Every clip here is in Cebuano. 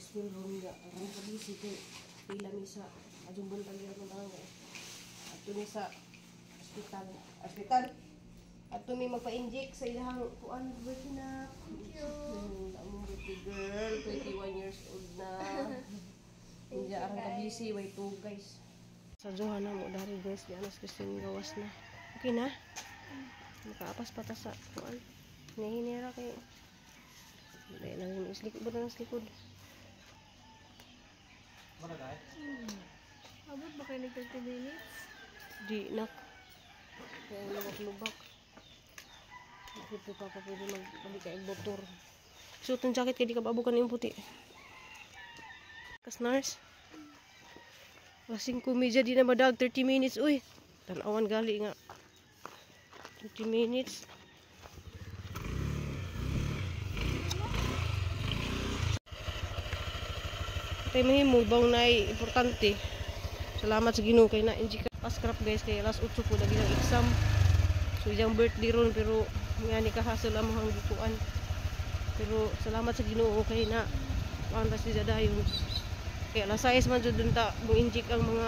School room ga aron ka busy kay pila mi sa adjong buntag gyud ang kay. Adto mi sa ospital. Ospital. Adto mi magpa-inject sa ilahang kuan birthday na. Thank you. Among birthday girl, 21 years old na. Hindi aron ka busy way to guys. Sa Johanna mo dari guys, di anas Christine gawas na. Okay na? Makaapas pa ta sa kuan. Nahinira kay dili lang yung islikod ba ng likod. Abot ba kayo ng 30 minutes? Di nak. Kaya lubak-lubak. Bakit po papa pwede magbalik kay motor. Suot ng jacket kay di ka paabukan yung puti. Kas nurse. Alas 5:30 di na madag 30 minutes uy. Tanawan gali nga. 30 minutes. Kay mahimo bang nay importante. Salamat sa Ginoo kay na inji ka paskrap guys kay alas 8 po lagi ang exam. So iyang birthday ron pero nga ni kahasol among gikuan. Pero salamat sa Ginoo kay na kuan ra siya dayon. Kay alas 6 man jud ta mo inject ang mga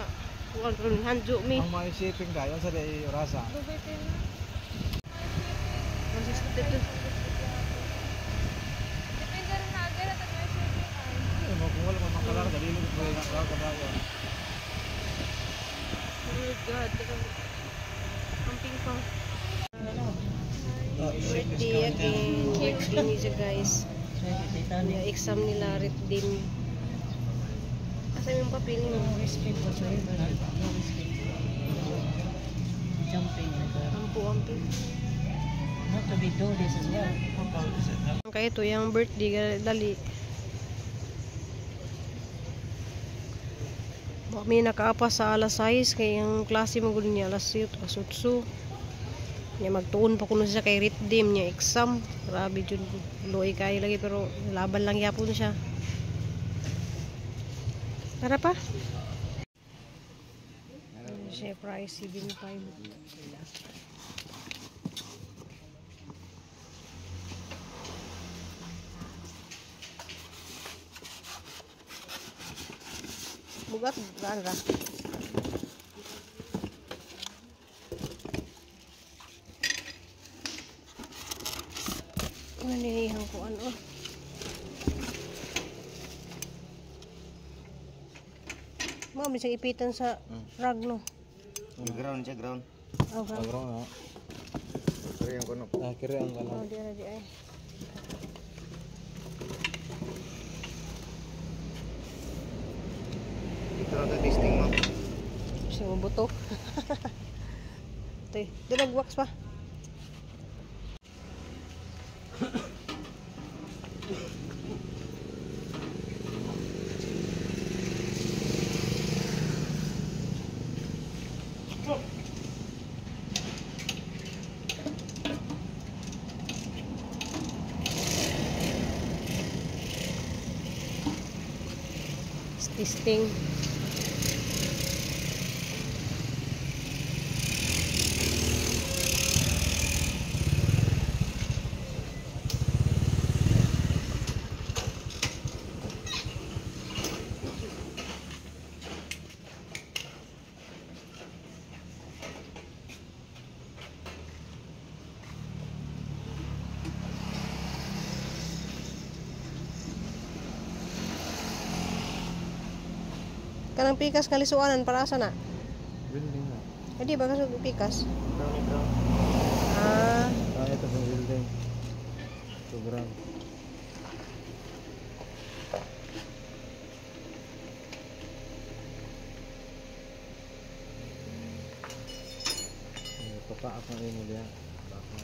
kuan ron hanjo mi. Ang mga shipping dayon sa day orasa. Dugay kayo na. Depende rin na agad at may shipping ay. Ay, mo kung wala man makalar dali ko na ka kadayon. Oh God, amping pa. Birthday again. Birthday niya guys. Yeah, exam nila rit din. Asa yung papel mo? Respect whatsoever. No respect. Jumping like a, Ampo, amping. not to be do this as well. Kaya ito, yung birthday, dali. Baka may nakaapas sa alas 6, kaya yung klase mo gulo niya alas 7, alas 8. Niya magtuon pa kuno siya kay Ritdim niya exam. Grabe jud luoy kayo lagi pero laban lang yapon siya. Tara pa. Siya price 75. Bugat gaan ra. Ano nilihang ko ano? Mao bisag ipitan sa rag no. Ground siya, ground. Oh, ground. Agro na. Kiri ang kuno. Ah, kiri ang Oh, kanan. di ra di ay. Dito na to testing mo. Siya mo buto. Te, di nag-wax pa. Testing. Kanang pikas nga lisuanan para asa na? Building na. Eh di ba kasi pikas? Ground, ground. Ah, Ah, ito sa building. Ito ground. Ay, papaak na imo diya. Bakal.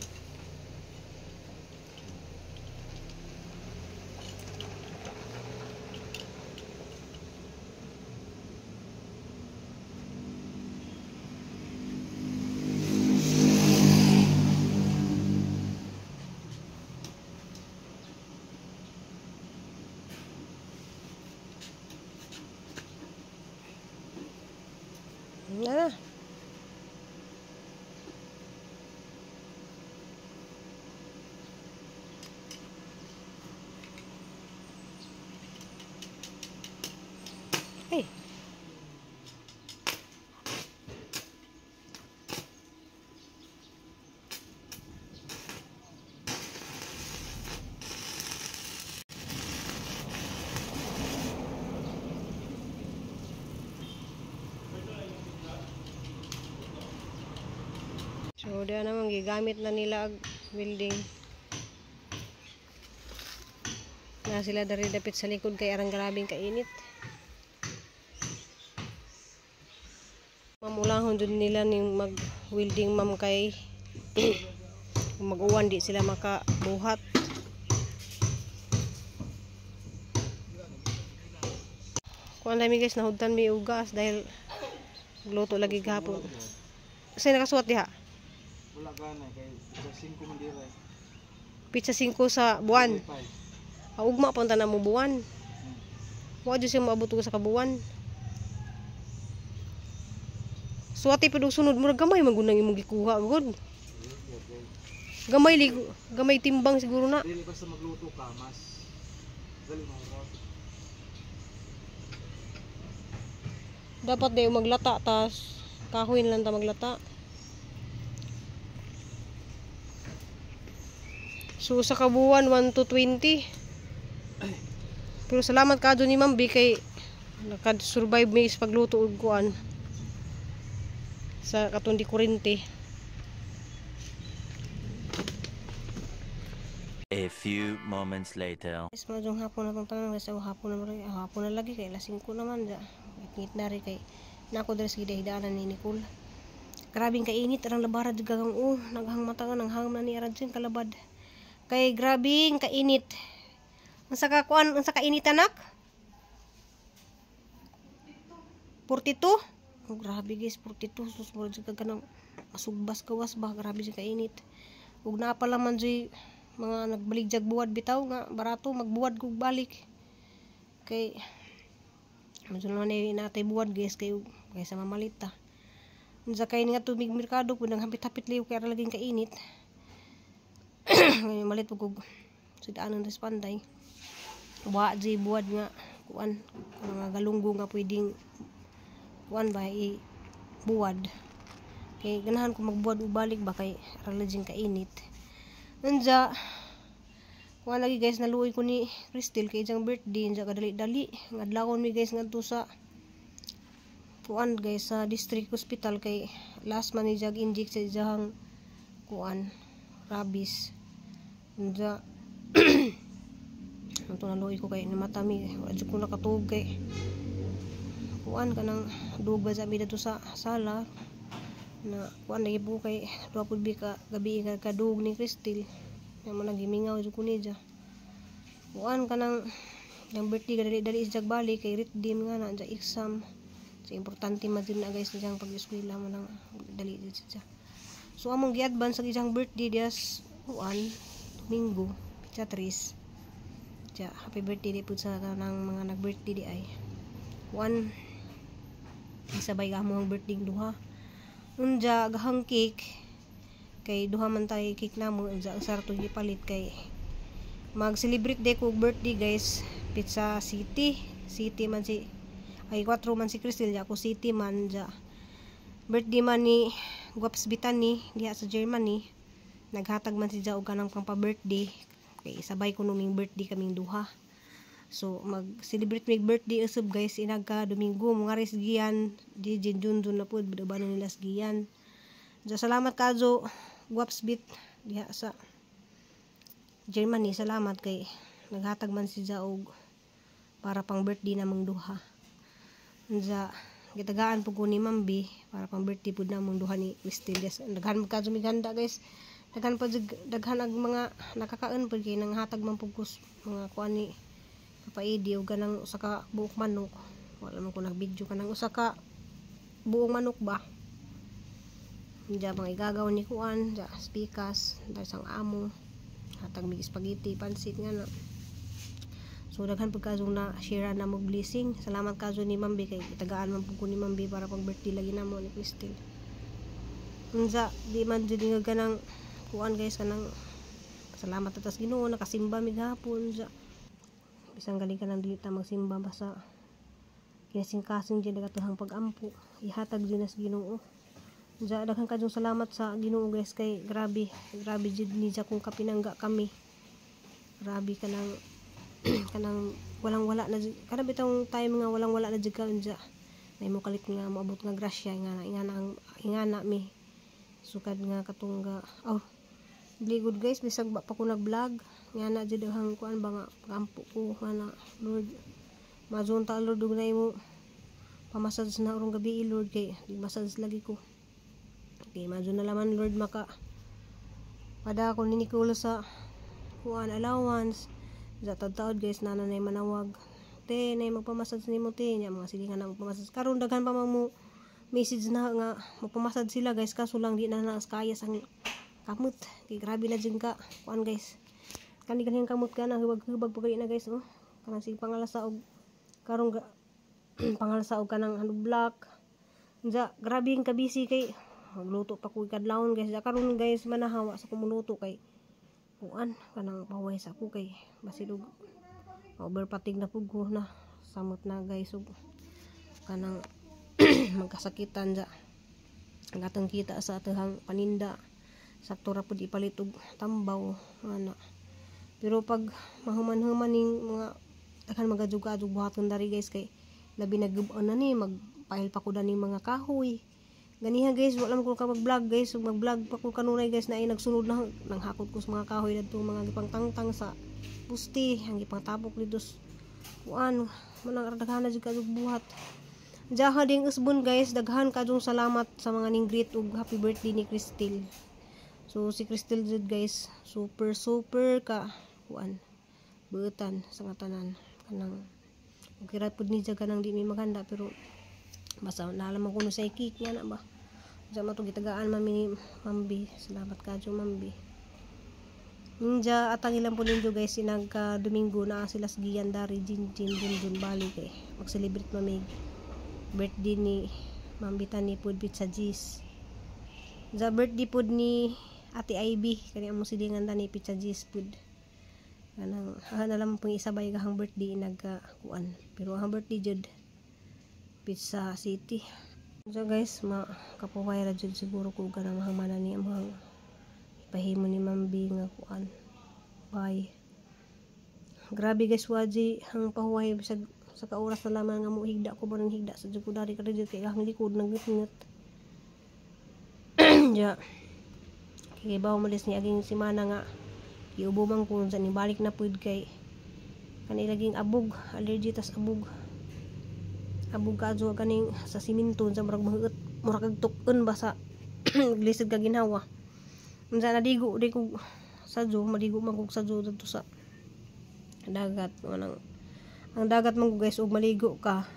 Na. Ay. So, diyan naman gigamit na nila ang welding. Na sila dari dapit sa likod kay arang grabing kainit. Mamulahon dun nila ning mag-welding ma'am kay mag-uwan di sila makabuhat. Kuan dami guys, nahudtan mi ugas dahil luto lagi gahapon. Kasi nakasuwat diha. Wala gana kay sa 5 man dira. Pizza 5 sa buwan. Ugma pa unta na mo buwan. Wa jud siya moabot og sa kabuwan. Suwati pud og sunod murag gamay man gud nang imong gikuha gud. Gamay ligo, gamay timbang siguro na. Dili basta magluto ka mas dali mo ra. Dapat dayo maglata tas kahoy na lang ta maglata. So sa kabuwan 1 to 20. Pero salamat kaadto ni Ma'am B kay naka-survive mi sa pagluto og kuan sa katong di kurente. A few moments later. Guys, maadtong hapon na tong tanan guys. Oh, hapon na rin. Oh, hapon na lagi kay alas 5 naman da. Ngit na rin kay nako diri sa gidahidaanan ni Nicole. Grabing kainit arang labara jud gagang oh, naghang mata nga nanghangam na ni arang kalabad. Kay grabing kainit. Unsa ka kuan, unsa ka init anak? 42? Oh, grabe guys, 42 sus murag jud ka kanang masugbas gawas ba, grabe jud kainit. Ug naa pa man jud mga nagbaligyag buwad bitaw nga barato magbuwad kog balik. Kay medyo naman ay natay buwad guys kay kaysa mamalit ta. Unsa kay nga tubig merkado pud nang hapit-hapit liw kay ara laging kainit. Ngayon malit pud kog sudaanon sa Panday. Wa jay buwad nga kuan mga galunggo nga pwedeng kuan ba i buwad. Kay ganahan ko magbuwad og balik ba kay ara laging kainit. Unja kuan lagi guys, naluoy ko ni Crystal kay iyang birthday unja kadali-dali. Ngadlawon mi guys ngadto sa kuan guys sa district hospital kay last man ni jag inject sa iyang kuan rabies. Unja ato naluoy ko kay namatami wa jud ko nakatuog kay kuan kanang duog ba sa mi didto sa sala na kuan lagi po kay duha pud bi ka gabi ka kadug ni Crystal. Nya mo nagimingaw jud ko niya. Kuan kanang yang birthday kadali-dali is jag balik kay ritdim nga na ja exam. So importante man jud na guys niyang pag-eskwela mo nang dali jud siya. So among gi-advance ang isang birthday dias kuan Domingo, petsa 3. Ja, happy birthday di pud sa kanang mga nag-birthday di ay. Kuan isabay ka mo ang birthday duha. Unja gahang cake kay duha man tay cake namo unja ang sarto gipalit kay mag-celebrate day ko birthday guys pizza city city man si ay 4 man si Crystal ja ako city man ja birthday man ni Guaps Bitani diha sa Germany naghatag man si ja og kanang pang pa-birthday kay sabay ko numing birthday kaming duha. So mag-celebrate mig birthday usab guys inagka Domingo mga res giyan di jun jun na pud ubanon nila sa giyan. So, salamat kadyo Guaps Bit diha sa Germany, salamat kay naghatag man si ja og para pang birthday namong duha. Unsa gitagaan pud ko ni Ma'am B para pang birthday pud namong duha ni Crystal. Yes, daghan man kadyo mighanda guys. Daghan pa jud daghan ag mga nakakaon pud kay nanghatag man pud ko mga kuan ni Papa Eddie og kanang usa ka buok manok. Wala man ko nag-video kanang usa ka buong manok ba. Diya mga igagaw ni kuan, diya spikas, dahil sang amo. Hatag mig spaghetti, pansit nga na. So daghan pud kaso na share na mo blessing. Salamat kaso ni Ma'am B kay itagaan man pud ko ni Ma'am B para pang birthday lagi namo ni Crystal. Unsa di man jud nga ganang kuan guys kanang salamat atas Ginoo nakasimba mi gahapon unsa. Bisan galing ka nang dili ta magsimba basta Kinasingkasing jud atohang pag-ampo, ihatag jud na sa Ginoo. Diya daghan kaayong salamat sa Ginoo guys, kay grabe, grabe jud ni siya kung kapinangga kami. Grabe kanang kanang walang wala na kanang bitong time nga walang wala na jud ka, unja nay mo kalit nga moabot nga grasya nga ingana ang ingana mi sukad nga katong ga oh dili good guys, bisag ba pa ko nag-vlog nga na jud ang kuan ba nga pag-ampo ko nga na Lord mazon ta Lord ug nay mo pamassage na orong gabi Lord, kay di massage lagi ko kay mazon na laman Lord maka pada ko ni Nicole sa kuan allowance. Sa taod guys, nana nay manawag, te nay magpamassage nimo te nya mga silingan na magpamassage karon, daghan pa man mo message na nga magpamassage sila guys, kaso lang di na na kaya sang kamot kay grabe na jud ka kuan guys, kani kanang kamot ka na hubag-hubag pa na guys, oh kanang sige pangalasa og karong pangalasa og kanang ano black. Unsa grabe ang kabisi kay magluto pa ko kadlawon guys. Ja karon guys, manahawa sa kumuluto kay kuan kanang paway sa ako kay basin og overpatig na pug ko na samot na guys ug kanang magkasakitan. Ja ang atong kita sa atong paninda, sakto ra pud ipalit og tambaw ana, pero pag mahuman-human ning mga daghan magadjug-adjug buhaton dari guys, kay labi na gub-on na ni magpile pa ko daning mga kahoy ganiha guys. Wala man ko ka mag-vlog guys, ug mag-vlog pa ko kanunay guys, na ay nagsunod na nanghakot ko sa mga kahoy dadto mga gipangtangtang sa puste, ang gipangtabok dito kuan manang daghan na jud kaayog buhat. Jaha ding usbon guys, daghan kaayong salamat sa mga ning greet ug happy birthday ni Crystal. So si Crystal jud guys, super super ka kuan buutan sa nga tanan, kanang okay ra pud ni siya, kanang di mi maghanda, pero basta naalaman ko no sa cake nga na ba. Sa mato gitagaan mami ni Mambi. Salamat kadyo, Mambi. Ninja atang ilang po ninyo guys, sinagka Domingo na sila sa Gian dari Jin Jin Jun Jun Bali kay mag-celebrate mami birthday ni Mambi Tani pud Pizza G's. Sa birthday pud ni Ate Ivy kani among silingan tani Pizza G's pud, kanang na lang pong isabay gahang birthday nagka kuan, pero ang birthday jud Pizza City. So guys, ma kapuway ra jud siguro ko kanang mahamanan ni among ipahimo ni Mambi nga kuan. Bye. Grabe guys, waji ang pahuway, bisag sa ka oras na lamang nga mo higda ko ba nang higda sa jud ko dari kari jud kay ang likod nagngit. Ja. Kay bawo malis ni aging semana nga giubo man ko sa ni balik na pud kay kani laging abog, allergy tas abog. Abog kadyo kaning sa siminto sa murag mahuot, murag kag tuk-on ba sa lisod ka ginhawa. Unsa naligo di ko sadyo, maligo man kog sadyo didto sa dagat, manang ang dagat man ko guys, ug maligo ka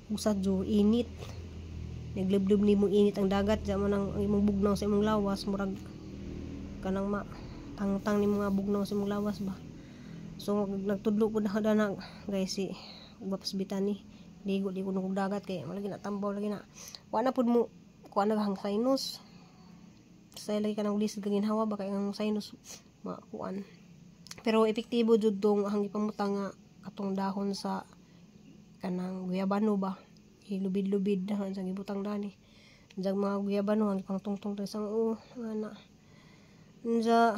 ug sadyo init, naglublob nimo init ang dagat. Diya man ang imong bugnaw sa imong lawas, murag kanang ma tangtang nimo nga bugnaw sa imong lawas ba. So nagtudlo pud na dana guys si Baps Bitani, ligo di ko og dagat kay malagi na tambaw, lagi na wa na pud mo kuan na hang sinus sa lagi kanang lisod kag ginhawa ba kay ang sinus makuan. Pero epektibo jud dong ang gipamutang nga katong dahon sa kanang guyabano ba, ilubid-lubid na sa gibutang dani diyan mga guyabano ang ipangtungtong sa uo ana. Unsa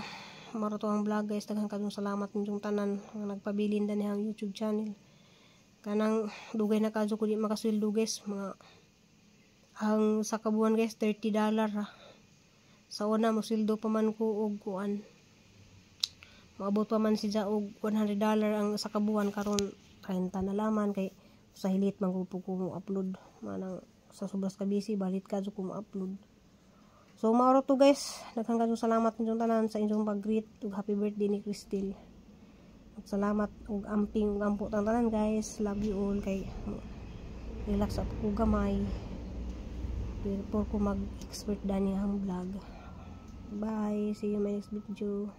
maro to ang vlog guys, daghan kayong salamat ninyong tanan nga nagpabilin dani ang YouTube channel. Kanang dugay na kadyo ko di makasweldo guys, mga ang sa kabuan guys $30 ra. Sa una mosweldo pa man ko og kuan, moabot pa man siya og $100 ang sa kabuan, karon 30 na laman kay sa hilit man ko po ko mo upload, manang sa sobras ka busy balit kadyo ko mo upload. So mauro to guys, daghan kayong salamat ninyong tanan sa inyong pag-greet ug happy birthday ni Crystal. Ug salamat ug amping ug ampo tang tanan guys. Love you all kay relax ako ko gamay. Before ko mag-expert dani ang vlog. Bye, see you my next video.